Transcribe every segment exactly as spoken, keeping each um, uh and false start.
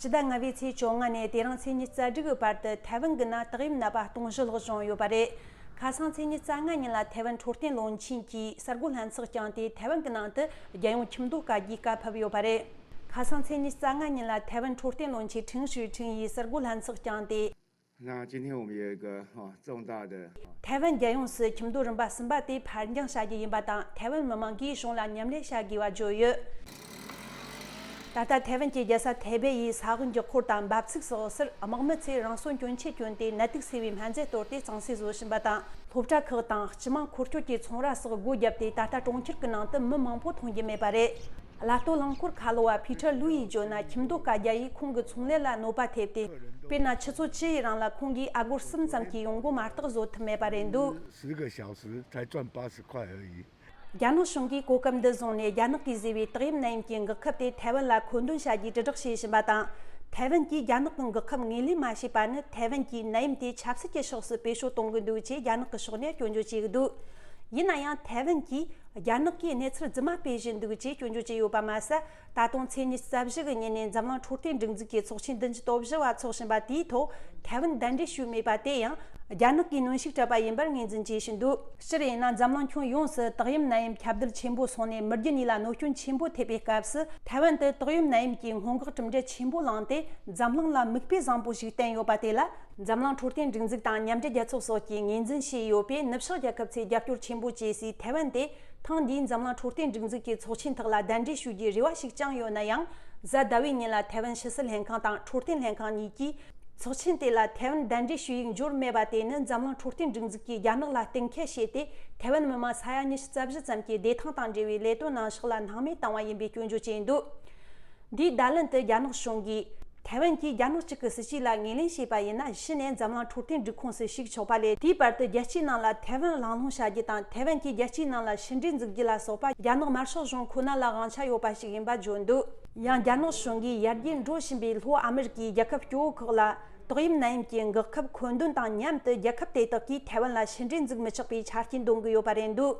ཕྱི་ཟླ་ལྔ་པའི་ཚེས་བཅོ་ལྔ་ནས་དེ་རིང་ཚེས་ཉི་ཤུ་རྩ་དྲུག་གི་བར་དུ་ཐའེ་ཝན་གྱི་ནང་དག་ཡམས་ནད་པ་སྟོང་བཞི་ལྷག་བྱུང་ཡོད་པ་རེད། ཁ་སང་ཚེས་ཉི་ཤུ་རྩ་ལྔ་ཉིན་ལ་ཐའེ་ཝན་འཕྲོད་བསྟེན་བློན་ཆེན་གྱིས་གསར་འགོད་ལྷན་ཚོགས་བསྐྱངས་ཏེ། ཐའེ་ཝན་གྱི་ནང་དུ་རྒྱལ་ཡོངས་ཁྱིམ་སྡོད་བཀའ་རྒྱའི་བཀའ་ཕབ་ཡོད་པ་རེད། ཁ་སང་ཚེས་ཉི་ཤུ་རྩ་ལྔ་ཉིན་ལ་ཐའེ་ཝན་འཕྲོད་བསྟེན་བློན་ཆེན་ཁྲིན་ཧྲི་ཁྲིན་ཡིས་གསར་འགོད་ལྷན་ཚོགས་བསྐྱངས་ཏེ། 那今天我们有一个哈重大的 ཐའེ་ཝན་རྒྱལ་ཡོངས་སུ་ཁྱིམ་སྡོད་རིམ་པ་གསུམ་པ་དེ་ཕར་འགྱངས་བྱ་རྒྱུ་ཡིན་པ་དང་། ཐའེ་ཝན་མི་མང་གིས་གཞུང་ལ་མཉམ་ལས་བྱ་དགོས་པ་བརྗོད་ཡོད། ད་ལྟ་ཐའེ་ཝན་གྱི་རྒྱལ་ས་ཐའེ་པེ་ཡི་ས་འོག་མགྱོགས་འཁོར་དང་འབབ་ཚིགས་སོགས་སར་དམག་མི་ཚོས་རང་སྲོག་གྱོན་ཆས་གྱོན་ཏེ་ནད་དུག་སེལ་བའི་སྨན་རྫས་གཏོར་ཏེ་གཙང་སེལ་བཟོ་བཞིན་པ་དང་། སློབ་གྲྭ་ཁག་དང་སྤྱི་དམངས་འཁོར་སྐྱོད་ཀྱི་ཚོང་ར་སོགས་སྒོ་བརྒྱབ་སྟེ། ད་ལྟ་གྲོང་ཁྱེར་གྱི་ནང་དུ་མི་མང་པོ་མཐོང་རྒྱུ་མེད་པ་རེད། བླ་སྟོད་རླངས་འཁོར་ཁ་ལོ་བ་ཕི་ཁྲར་ལུའུ་ཡིས་བརྗོད་ན། ཁྱིམ་སྡོད་བཀའ་རྒྱ་ཡིས་ཁོང་གི་ཚོང་ལས་ལ་གནོད་པ་ཐེབས་ཏེ། དཔེར་ན་ཆུ་ཚོད་བཅུ་ཡི་རིང་ལ་ཁོང་གིས་ཨ་སྒོར་གསུམ་ཙམ་གྱི་ཡོང་སྒོ་མ་གཏོགས་བཟོ་ཐུབ་མེད་པ་རེད་འདུག 十个小时才赚八十块而已。 རྒྱ་ནག་གཞུང་གིས་གོ་སྐབས་འདི་བཟུང་ནས། རྒྱ་ནག་གིས་བཟོས་པའི་ཏོག་དབྱིབས་ནད་ཡམས་ཀྱི་འགག་ཁབ་དེ་ཐའེ་ཝན་ལ་མཁོ་འདོན་བྱ་རྒྱུའི་དྲིལ་བསྒྲགས་བྱེད་བཞིན་པ་དང་། ཐའེ་ཝན་གྱིས་རྒྱ་ནག་གི་འགག་ཁབ་ངོས་ལེན་མ་བྱས་པ་ནི། ཐའེ་ཝན་གྱིས་ནད་ཡམས་དེ་ཆབ་སྲིད་ཀྱི་ཕྱོགས་སུ་བེད་སྤྱོད་གཏོང་གི་འདུག་ཅེས་རྒྱ་ནག་གི་ཕྱོགས་ནས་སྐྱོན་བརྗོད་བྱེད་ཀྱི་འདུག་ཡིན་ན་ཡང་། ཐའེ་ཝན་གྱིས་རྒྱ་ནག་གིས་གནས་ཚུལ་རྫུན་མ་སྤེལ་བཞིན་འདུག་ཅེས་སྐྱོན་བརྗོད་བྱས་ཡོད་པ་མ་ཟད། ད་དུང་ཚེས་ཉི་ཤུ་རྩ་བཞི་གི་ཉིན་ནས་འཛམ་གླིང་འཕྲོད་བསྟེན་སྒྲིག་འཛུགས་ཀྱི་ཚོགས་ཆེན་བདུན་ཅུ་དོན་བཞི་བ་འཚོགས་བཞིན་པ་དེའི་ཐོག་ཐའེ་ཝན་གདན་འདྲེན་ཞུས་མེད་པ་དེ་ཡང་། རྒྱ་ནག་གིས་གནོན་ཤུགས་སྤྲད་པ་ཡིན་པར་ངོས་འཛིན་བྱེད་བཞིན་འདུག་སྤྱིར་ཡིན་ན། འཛམ་གླིང་ཁྱོན་ཡོངས་སུ་ཏོག་དབྱིབས་ནད་ཡམས་ཁྱབ་གདལ་ཆེན་པོ་སོང་ནས་མི་རྒྱུ་གཉིས་ལ་གནོད་སྐྱོན་ཆེན་པོ་ཐེབས་པའི་སྐབས་སུ། ཐའེ་ཝན་དུ་ཏོག་དབྱིབས་ནད་ཡམས་ཀྱི་སྔོན་འགོག་གྲུབ་འབྲས་ཆེན་པོ་བླངས་ཏེ། འཛམ་གླིང་ལ་མིག་དཔེ་བཟང་པོ་ཞིག་བསྟན་ཡོད་པ་དེ་ལ། འཛམ་གླིང་འཕྲོད་བསྟེན་སྒྲིག་འཛུགས་དང་མཉམ་འབྲེལ་རྒྱལ་ཚོགས་སོགས་ཀྱིས་ངོས་འཛིན་བྱས་ཡོད་པས། ནུབ་ཕྱོགས་རྒྱལ་ཁབ་ཚོས་རྒྱབ་སྐྱོར་ཆེན་པོ་བྱས་སའི་ཐའེ་ཝན་དེ། ཐེངས་འདིའི་འཛམ་གླིང་འཕྲོད་བསྟེན་སྒྲིག་འཛུགས་ཀྱི་ཚོགས་ཆེན་ཐོག་ལ་གདན་འདྲེན་ཞུ་རྒྱུའི་རེ་བ་ཞིག་བཅངས་ཡོད་ན་ཡང་། གཟའ་ཟླ་བའི་ཉིན་ལ་ཐའེ་ཝན་ཕྱི་སྲིད་ལྷན་ཁང་དང་འཕྲོད་བསྟེན་ལྷན་ཁང་གཉིས་ཀྱིས། ཚོགས་ཆེན་དེ་ལ་ཐའེ་ཝན་གདན་འདྲེན་ཞུ་ཡིག་འབྱོར་མེད་པ་དེ་ནི། འཛམ་གླིང་འཕྲོད་བསྟེན་སྒྲིག་འཛུགས་ཀྱིས་རྒྱ་ནག་ལ་གཏན་འཁེལ་བྱས་ཏེ། ཐའེ་ཝན་མི་མང་ས་ཡ་ཉི་ཤུ་རྩ་བཞི་ཙམ་གྱི་བདེ་ཐང་དང་འབྲེལ་བའི་ལས་དོན་ནང་ཕྱག་ལ་སྣང་མེད་བཏང་བ་ཡིན་པའི་སྐྱོན་བརྗོད་བྱས་འདུག་འདིའི་བརྡ་ལན་དུ། རྒྱ་ནག་གཞུང་གིས། ཐའེ་ཝན་གྱིས་རྒྱ་ནག་གཅིག་གི་སྲིད་ཇུས་ལ་ངོས་ལེན་བྱས་པ་ཡིན་ན། གཞི་ནས་འཛམ་གླིང་འཕྲོད་བསྟེན་སྒྲིག་ཁོངས་སུ་ཞུགས་ཆོག་པ་ལས། དེའི་བར་དུ་རྒྱལ་སྤྱིའི་ནང་ལ་ཐའེ་ཝན་གླེང་སློང་བྱ་རྒྱུ་དང་། ཐའེ་ཝན་གྱིས་རྒྱལ་སྤྱིའི་ནང་ལ་ཕྱི་འབྲེལ་འཛུགས་རྒྱུ་ལ་སོགས་པ། རྒྱ་ནག་དམར་ཤོག་གཞུང་ཁོ་ན་ལ་དབང་ཆ་ཡོད་པ་ཞིག་ཡིན་པ་བརྗོད་འདུག་ཡང་། རྒྱ་ནག་གཞུང་གིས་ཡར་རྒྱས་འགྲོ་བཞིན་པའི་ལྷོ་ཨ་མེ་རི་ཀའི་རྒྱལ་ཁབ་སྐྱོ་བོ་ཁག་ལ། ཏོག་དབྱིབས་ནད་ཡམས་ཀྱི་འགག་ཁབ་མཁོ་འདོན་དང་མཉམ་དུ། རྒྱལ་ཁབ་དེ་དག་གིས་ཐའེ་ཝན་ལ་ཕྱི་འབྲེལ་འཛུགས་མི་ཆོག་པའི་ཆ་རྐྱེན་འདོན་གྱི་ཡོད་པ་རེད་འདུག་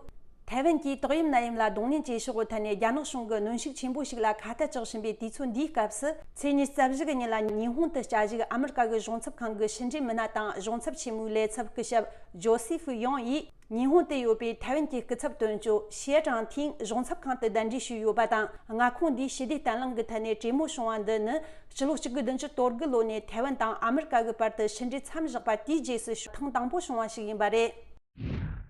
ཐའེ་ཝན་གྱིས་ཏོག་དབྱིབས་ནད་ཡམས་ལ་གདོང་ལེན་བྱེད་ཕྱོགས་ཀྱི་ཐད་ནས་རྒྱ་ནག་གཞུང་གིས་གནོན་ཤུགས་ཆེན་པོ་ཞིག་ལ་ཁ་གཏད་གཅོག་བཞིན་པའི་དུས་ཚོད་འདིའི་སྐབས་སུ། ཚེས་ཉི་ཤུ་རྩ་བཞི་གི་ཉིན་ལ་ཉི་ཧོང་དུ་བཅའ་བཞུགས་ཨ་མེ་རི་ཀ་གི་གཞུང་ཚབ་ཁང་གི་ཕྱི་འབྲེལ་མི་སྣ་དང་། གཞུང་ཚབ་ཆེན་མོའི་ལས་ཚབ་སྐུ་ཞབས་ཇོ་སི་ཧྥུ་ཡོང་ཡིས། ཉི་ཧོང་དུ་ཡོད་པའི་ཐའེ་ཝན་གྱི་སྐུ་ཚབ་དོན་གཅོད་ཞི་ཀྲང་ཐིང་གཞུང་ཚབ་ཁང་དུ་གདན་འདྲེན་ཞུས་ཡོད་པ་དང་། མངའ་ཁོངས་འདིའི་ཞི་བདེ་བརྟན་ལྷིང་གི་ཐད་ནས་གྲོས་མོལ་བྱུང་བ་འདི་ནི། སྤྱི་ལོ་གཅིག་དགུ་བདུན་ཅུ་དོན་དགུ་ལོ་ནས་ཐའེ་ཝན་དང་ཨ་མེ་རི་ཀ་གི་བར་དུ་ཕྱི་འབྲེལ་མཚམས་བཞག་པ་དེའི་རྗེས་སུ་ཐེངས་དང་པོ་བྱུང་བ་ཞིག་ཡིན་པ་རེད།